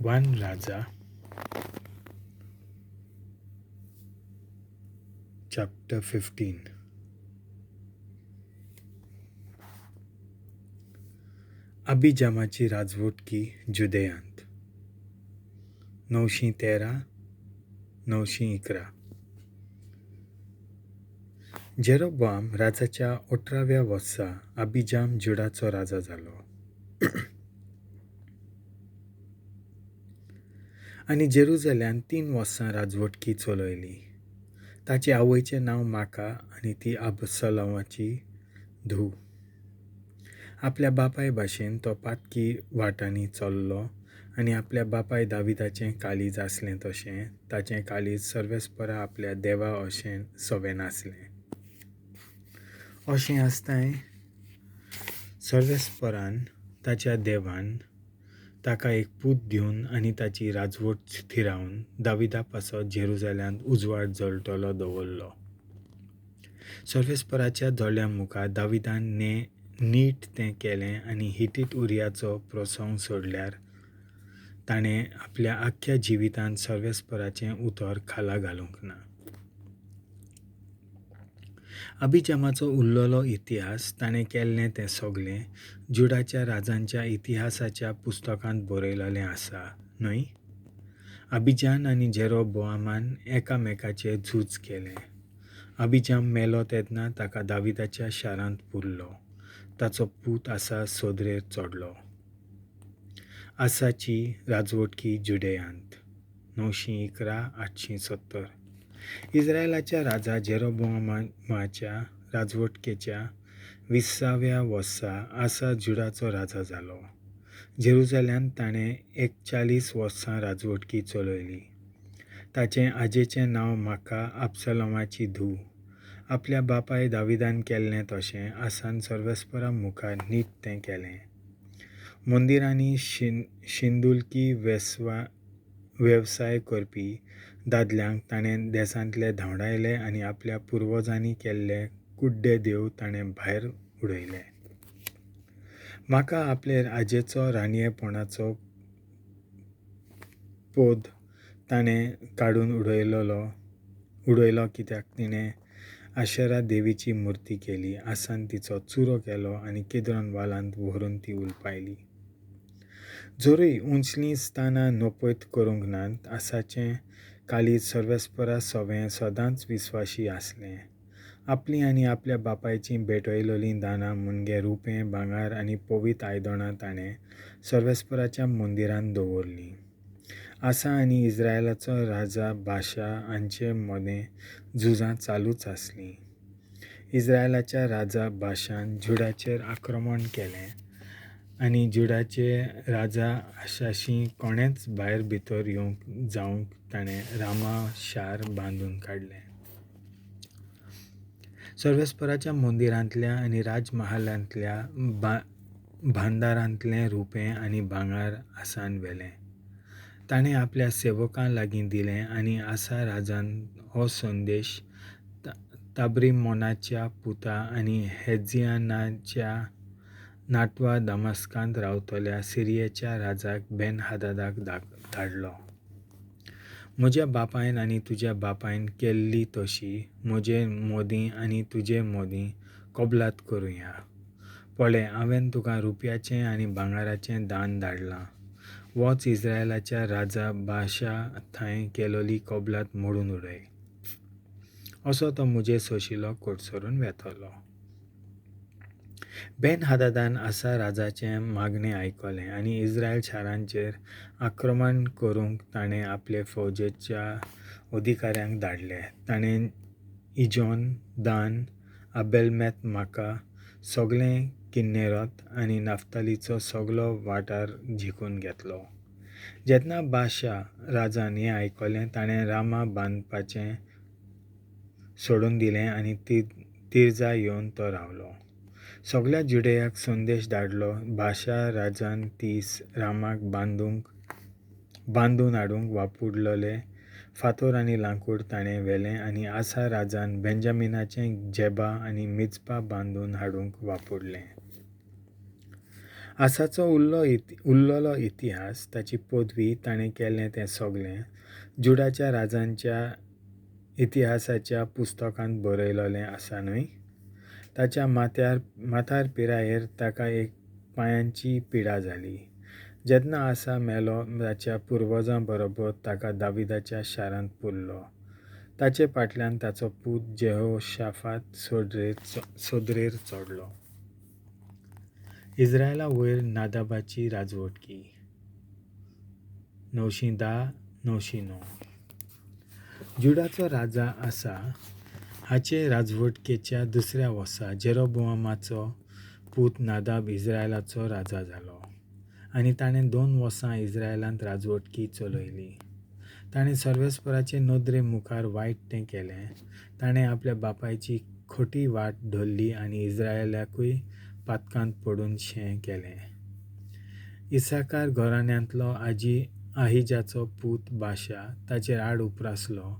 1 राजा chapter 15. अबिजामाची राजवटकी जुदेयांत 913-911. जेरोबोआम राजाच्या 18व्या वर्सा अबिजाम जुडाचो राजा जालो आनी जेरुजाल्यांत 3 वर्सां राजवटकी चलयली. ताचे आवयचें नांव माका आनी ती अबसलोमाची धूव. आपल्या बापाय भाशेन तो पातकी वाटांनी चल्लो आनी आपल्या बापाय दाविदाचें काळीज आसलें तशें ताचें काळीज सर्वेस्परा आपल्या देवा अशें सवें नासलें. अशें आसताय सर्वेस्परान ताच्या देवान ताका एक पूत दिवन आनी ताची राजवट थिरावन दाविदा पासत जेरुजाल्यांत उजवाड जळटलो दवरलो. सर्वेस्पराच्या दोळ्यां मुखार दाविदान नीट तें केलें आनी हिटीट उरियाचो प्रसंग सोडल्यार ताणें आपल्या आख्ख्या जिवितांत सर्वेस्पराचें उतर खाला घालूंक ना. अबिजामाचो उरलेलो इतिहास, ताणें केल्लें तें सगळें जुडाच्या राजांच्या इतिहासाच्या पुस्तकांत बरयलेलें आसा न्हय? अबिजान आनी जेरोबोआमान एकामेकाचेर झूज केलें. अबिजाम मेलो तेन्ना ताका दाविदाच्या शारांत पुरलो. ताचो पूत आसा सोदरेर चडलो. आसाची राजवटकी जुडेयांत 911-870. इस्रायलाच्या राजा जेरोबोआमाच्या राजवटकेच्या 20व्या वर्सा आसा जुडाचो राजा जालो. जेरुजाल्यांत ताणें 41 वर्सां राजवटकी चलयली. ताचें आजेचें नांव माका, अबसलोमाची धूव. आपल्या बापाय दाविदान केल्लें तशें आसान सर्वेस्परा मुखार नीट तें केलें. मंदिरांनी शिंदुलकी वेवसाय करपी दादल्यांक ताणें देसांतले धांवडायले आनी आपल्या पुर्वजांनी केल्ले कुड्डे देव ताणें भायर उडयले. माका आपले आजेचो राणयेपणाचो पोद ताणें काडून उडयलो कित्याक तिणें आशेरा देवीची मुर्ती केली. आसान तिचो चुरो केलो आनी केद्रोन वालांत व्हरून ती उलपायली. जरूय उंचलीं स्थानां नपयत करूंक नात, आसाचें काळीज सर्वेस्परा सवें सदांच विस्वाशी आसलें. आपलीं आनी आपल्या बापायचीं भेटयलेलीं दानां मुणगे रुपें, भांगर आनी पवित्र आयदनां ताणें सर्वेस्पराच्या मंदिरांत दवरलीं. आसा आनी इस्रायलाचो राजा बाशा हांचे मदें झुजां चालूच आसलीं. इस्रायलाच्या राजा बाशान जुडाचेर आक्रमण केलें आनी जुडाचे राजा आशाशी कोणेंच भायर भितर येवंक जावंक ताणें रामा शार बांदून काडलें. सर्वेस्पराच्या मंदिरांतल्या आनी राजमहालांतल्या भांडारांतलें रुपें आनी भांगर आसान व्हेलें. ताणें आपल्या सेवकां लागीं दिलें आनी आसा राजान हो संदेश ताब्रिमोनाच्या पुता आनी हेजियानाच्या नाटवा दमास्कांत रावतल्या सिरियेच्या राजाक बेन हादादाक धाडलो. म्हज्या बापायन आनी तुज्या बापायन केल्ली तशी म्हजे मोदीं आनी तुजे मोदीं कबलात करुया. पळय, हांवें तुका रुपयाचें आनी भांगराचें दान धाडलां. वच, इस्रायलाच्या राजा बाशा थंय केलोली कबलात मोडून उडय. असो तो म्हजे सोशिलो कोटसरून वेतलो. बेन हादादान आसा राजाचें मागणें आयकलें आनी इस्रायल शारांचेर आक्रमण करूंक ताणें आपले फौजेच्या अधिकाऱ्यांक धाडले. ताणें इजोन, दान, आबेलमेत माका, सगळें किन्नेरत आनी नाफ्तालीचो सगलो वाठार जिखून घेतलो. जेन्ना बाशा राजान हें आयकलें ताणें रामा बांदपाचें सोडून दिलें आनी तिर्जा येवन तो रावलो. सगळ्या जुडेयाक संदेश धाडलो. बाशा राजान ती रामाक बांदून हाडूंक वापरलेले फातर आनी लांकूड ताणें व्हेलें आनी आसा राजान बेंजामिनाचें जेबा आनी मिजपा बांदून हाडूंक वापरलें. आसाचो उरलेलो इतिहास, ताची पदवी, ताणें केलें तें सगळें जुडाच्या राजांच्या इतिहासाच्या पुस्तकांत बरयलेलें आसा न्हय? ताच्या माथार पिरायेर ताका एक पांयांची पिडा जाली. जेन्ना आसा मेलो ताच्या पुर्वजां बरोबर ताका दाविदाच्या शारांत पुरलो. ताचे फाटल्यान ताचो पूत जेहोशाफात सोदरेर चडलो. इस्रायला वयर नादाबाची राजवटकी 910-909. जुडाचो राजा आसा हाचे राजवटकेच्या दुसऱ्या वर्सा जेरोबोआमाचो पूत नादाब इस्रायलाचो राजा जालो आनी ताणें 2 वर्सां इस्रायलांत राजवटकी चलयली. ताणें सर्वेस्पराचे नदरे मुखार वायट तें केलें. ताणें आपल्या बापायची खोटी वाट धरली आनी इस्रायलाकूय पातकांत पडून शें केलें. इसाकार घराण्यांतलो आहिजाचो पूत बाशा ताचेर आड उप्रासलो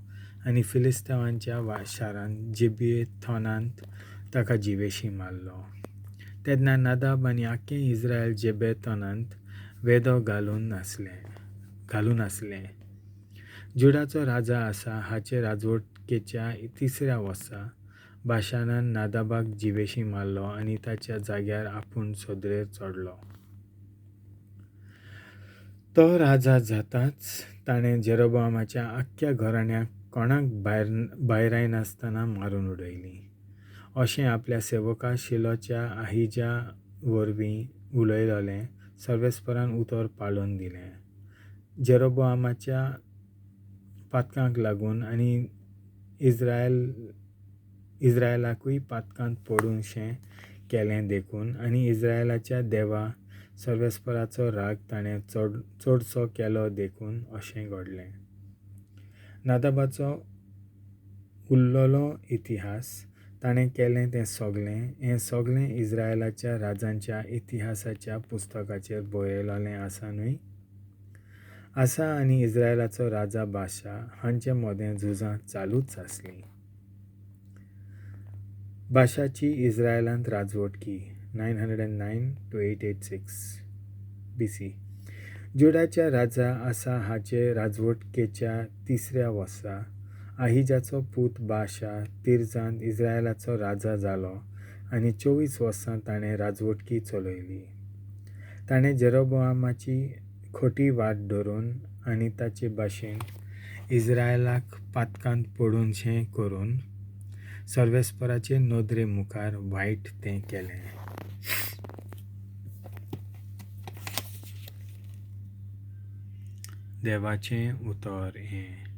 आनी फिलिस्तांवांच्या शारांत जेबेथोनांत ताका जिवेशी मारलो. तेन्ना नादाब आनी आख्खें इस्रायल जेबेथोनांत वेदो घालून आसलें. जुडाचो राजा आसा हाचे राजवटकेच्या तिसऱ्या वर्सा बाशानान नादाबाक जिवेशी मारलो आनी ताच्या जाग्यार आपूण सोदरेर चडलो. तो राजा जाताच ताणें जेरोबोआमाच्या आख्ख्या घराण्याक कोणाक भायरायनासतना मारून उडयलीं. अशें आपल्या सेवका शिलोच्या आहिजा वरवीं उलयलेलें सर्वेस्परान उतर पाळून दिलें. जेरोबोआमाच्या पातकांक लागून आनी इस्रायलाकूय पातकांत पडूनशें केलें देखून आनी इस्रायलाच्या देवा सर्वेस्पराचो राग ताणें चडसो केलो देखून अशें घडलें. नादाबाचो उरलेलो इतिहास, ताणें केलें तें सगळें, हें सगळें इस्रायलाच्या राजांच्या इतिहासाच्या पुस्तकाचेर बरयलेलें आसा न्हय? आसा आनी इस्रायलाचो राजा बाशा हांचे मदें झुजां चालूच आसलीं. बाशाची इस्रायलांत राजवटकी 909-886 BC. जुडाच्या राजा आसा हाचे राजवटकेच्या तिसऱ्या वर्सा आहिजाचो पूत बाशा तिर्जांत इस्रायलाचो राजा जालो आनी 24 वर्सां ताणें राजवटकी चलयली. ताणें जेरोबोआमाची खोटी वाट धरून आनी ताचे भाशेन इस्रायलाक पातकांत पडूनशें करून सर्वेस्पराचे नदरे मुखार वायट तें केलें. देवाचें उतर हें.